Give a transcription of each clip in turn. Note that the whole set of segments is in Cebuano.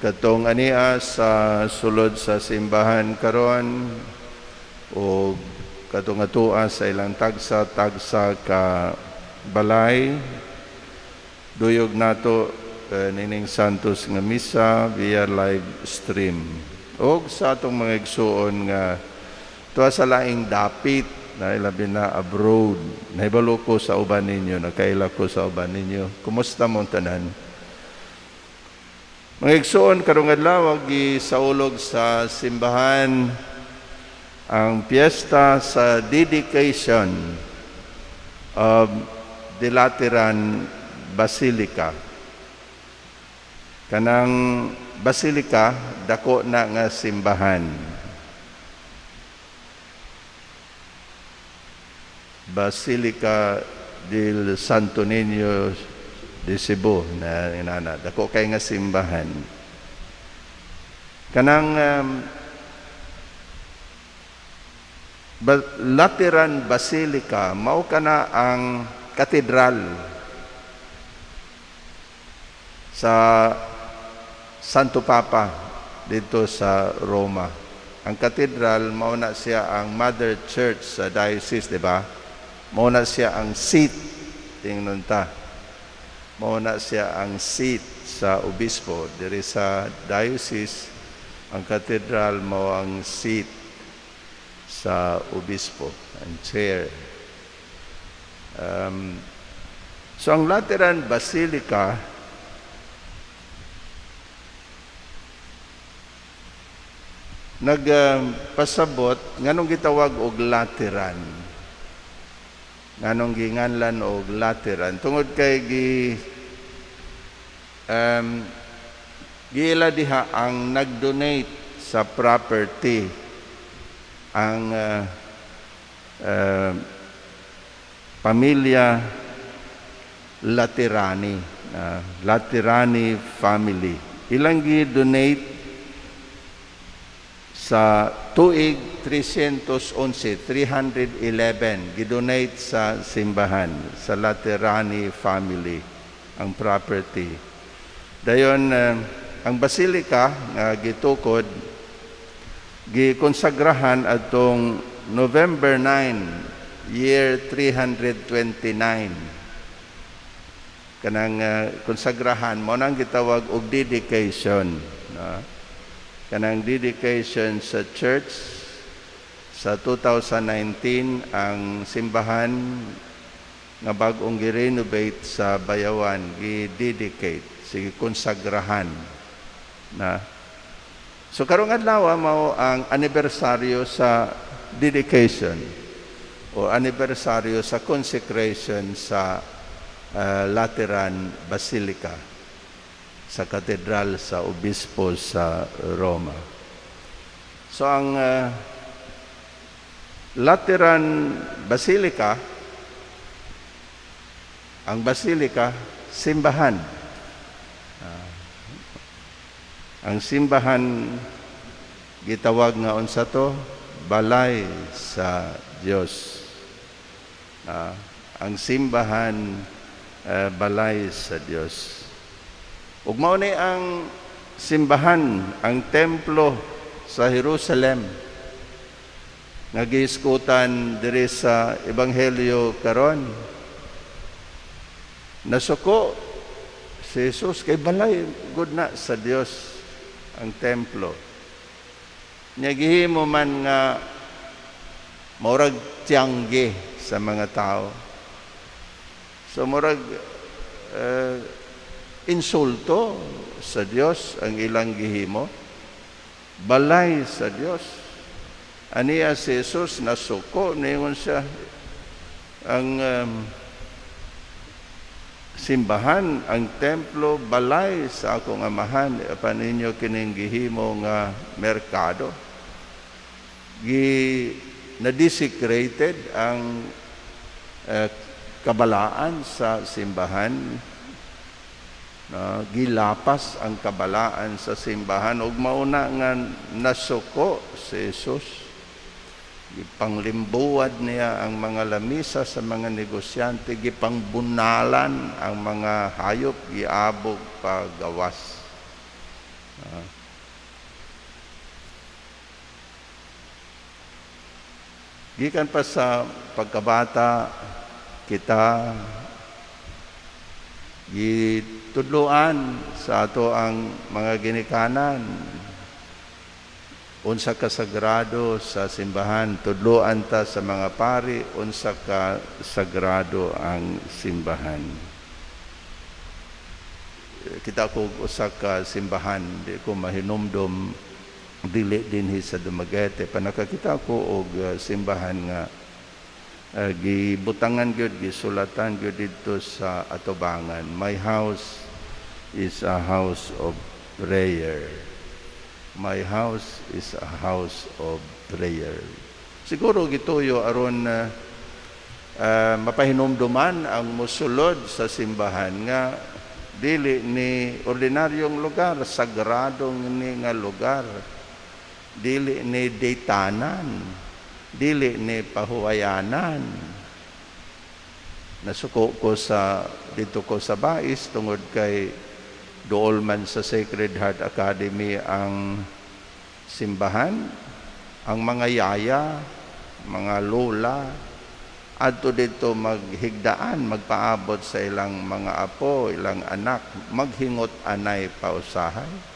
Katong ania sa sulod sa simbahan karon o katong atua sa ilang tagsa-tagsa ka balay, duyog nato nining Santos nga Misa via live stream. Og sa atong mga igsuon nga tuwa sa laing dapit na, ilabi na abroad. Nahibalo ko sa uban ninyo, nakaila ko sa uban ninyo. Kumusta mong tanan? Mga igsuon, karong adlaw gisaulog sa simbahan ang piyesta sa dedication of the Lateran Basilica. Kanang basilica, dako na nga simbahan. Basilica del Santo Niño de Cebu na inana, dako kay nga simbahan. Kanang Lateran Basilica mao kana ang katedral sa Santo Papa dito sa Roma. Ang katedral, mao na siya ang mother church sa diocese, di ba? Mao na siya ang seat, tingnon ta. Mao na siya ang seat sa obispo diri sa diocese. Ang katedral mao ang seat sa obispo, ang chair. So ang Lateran Basilica nagpasabot nganong gitawag og Lateran, nganong ginganlan og Lateran, tungod kay giila diha ang nag-donate sa property, ang pamilya Laterani, Laterani family. Ilang gi-donate sa tuig 311, 311, gidonate sa simbahan, sa Laterani family, ang property. Dayon, ang basilika nga gitukod, gikonsagrahan atong November 9, year 329. Kanang konsagrahan mo nang gitawag og dedication, no? Kanang dedication sa church sa 2019, ang simbahan nga bag-ong gi-renovate sa Bayawan, gi-dedicate, sige, konsagrahan na. So karong adlaw mao ang anibersaryo sa dedication o anibersaryo sa consecration sa Lateran Basilica, sa katedral sa obispo sa Roma. So ang Lateran Basilica, ang basilica, simbahan. Ang simbahan gitawag nga unsa to? Balay sa Dios. Ang simbahan, balay sa Dios. Ug mao ni ang simbahan, ang templo sa Jerusalem nga gihisgutan diri sa ebanghelyo karon. Nasuko si Jesus kay balay gud na sa Dios ang templo. Nya gihimo man nga murag tiyangge sa mga tao. So murag insulto sa Dios ang ilang gihimo. Balay sa Dios. Aniya si Jesus nasuko, ningon siya ang simbahan, ang templo, balay sa akong Amahan, apan ninyo kining gihimo nga merkado. Gi na-desecrated ang kabalaan sa simbahan. Na gilapas ang kabalaan sa simbahan ug mauna nga nasuko si Jesus. Gipanglimbuwad niya ang mga lamisa sa mga negosyante, gipangbunalan ang mga hayop, giabog pagawas. Gikan pa sa pagkabata kita, gitudloan sa ato ang mga ginikanan unsa ka sagrado sa simbahan, tudloan ta sa mga pari unsa ka sagrado ang simbahan. Kita ko usa ka simbahan, di ko mahinumdom, dili dinhi sa Dumaguete pa, nakakita ko og simbahan nga gibutangan gyud, gisulatan gyud didto sa atubangan, "My house is a house of prayer. My house is a house of prayer." Siguro gituyo aron mapahinumduman ang musulod sa simbahan nga dili ni ordinaryong lugar, sagradong ni nga lugar. Dili ni daytanan, dili ni pahuwayanan. Nasuko ko sa dito ko sa Bais tungod kay duol man sa Sacred Heart Academy ang simbahan, ang mga yaya, mga lola, adto dito maghigdaan, magpaabot sa ilang mga apo, ilang anak, maghingot anay pausahay.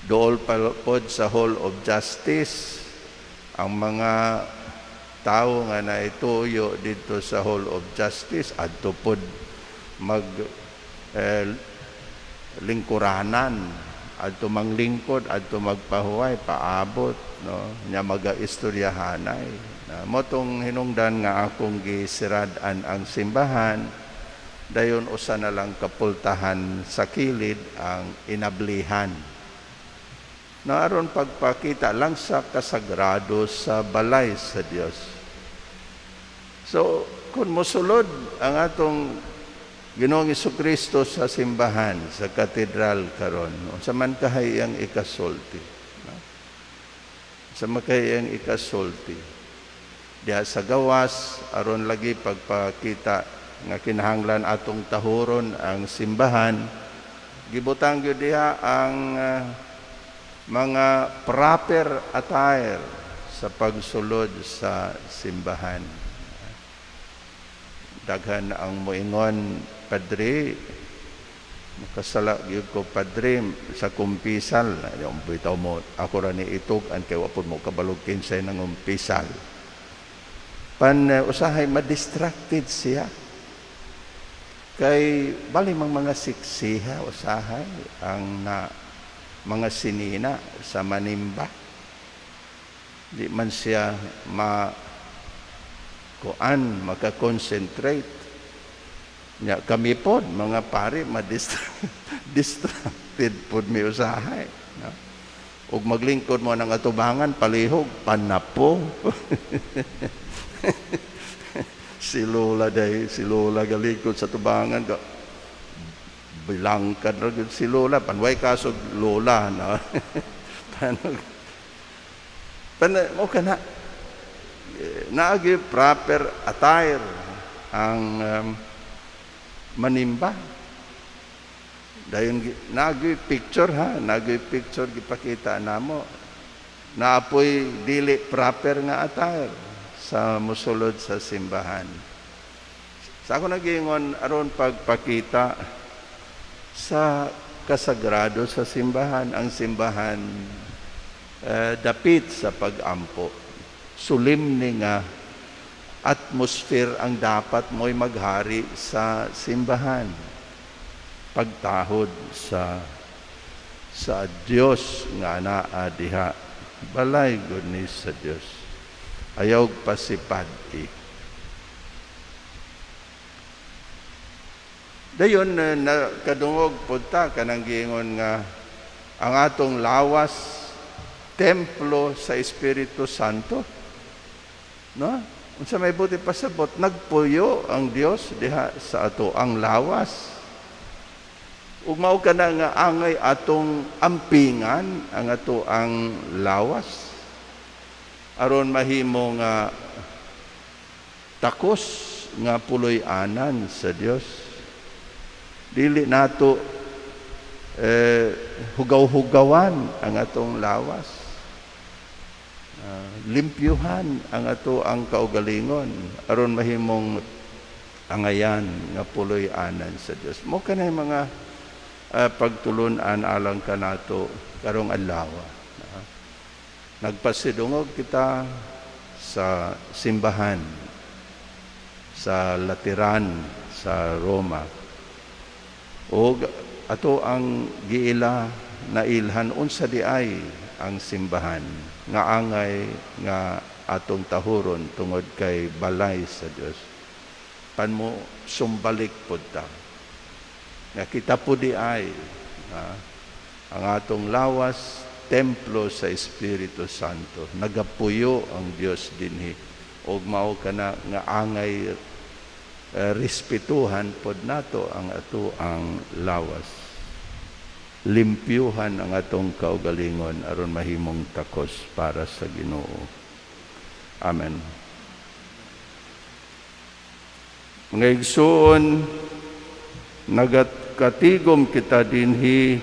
Dool pa pod sa Hall of Justice, ang mga tao nga naituyo dito sa Hall of Justice, adto pod mag lingkuranan, adto manglingkod, adto magpahuway, paabot, no, nya maga-istoryahanay na mo tong hinungdan nga akong gisirad-an ang simbahan, dayon usa na lang kapultahan sa kilid ang inablihan na aron pagpakita lang sa kasagrado sa balay sa Dios. So kung mosulod ang atong Ginoong Kristo sa simbahan, sa katedral karon, unsa man kahay ang ikasulti? No? Unsa man kahay ang ikasulti? Diha sa gawas, aron lagi pagpakita nga kinahanglan atong tahuron ang simbahan, gibutang gyud diha ang mga proper attire sa pagsulod sa simbahan. Daghan ang moingon, "Padre, makasala gyud ko, Padre, sa kumpisal." Yung bitaw mo, ako ra ni itug-an kay wa pud mo kabalog kinsay nang umpisal. Pan usahay ma-distracted siya. Kay bali mang mga siksiha usahay ang na mga sinina sa manimba. Di man siya ma kuan maka-concentrate. Nya kami pod mga pare, ma-distracted pod mi usahay. No? Ug maglingkod mo ng atubangan, palihog panapo. Si Lola day, si Lola galingkod sa tubangan ga bilangkad ra gyud si Lola, panway kasog Lola, no. Pan pan mo kana naagi proper attire ang manimba. Dayon naagi picture ha, naagi picture gipakita namo. Naapoy dili proper nga attire sa musulod sa simbahan. Sa ako nagingon aron pagpakita sa kasagrado sa simbahan, ang simbahan dapit sa pagampo. Solemne nga atmosphere ang dapat mo'y maghari sa simbahan. Pagtahod sa Dios nga naa diha. Balay gud ni sa Dios. Ayaw pasipad-i. Dayon nakadungog pud ta kanang giingon nga ang atong lawas templo sa Espiritu Santo. No? Unsa may buti pasabot, nagpuyo ang Dios diha sa ato ang lawas. Ug mao kana nga angay atong ampingan ang ato ang lawas aron mahimo nga takos nga puloy-anan sa Dios. Dili nato Hugaw-hugawan ang atong lawas. Limpyuhan ang ato ang kaugalingon aron mahimong angayan nga puloy-anan sa Dios. Mao kanay mga pagtulunan alang kanato karong adlaw. Nagpasidungog kita sa simbahan sa Lateran sa Roma. Og ato ang giila nailhan unsa di ay ang simbahan nga angay nga atong tahuron tungod kay balay sa Dios. Pan mo sumbalik pod ta nga kita po di ay ang atong lawas templo sa Espiritu Santo. Nagapuyo ang Dios dinhi ug mao kana nga angay respetuhan pod nato ang ato ang lawas, limpyuhan ang atong kaugalingon aron mahimong takos para sa Ginoo. Amen. Mga igsoon, nagkatigom kita dinhi.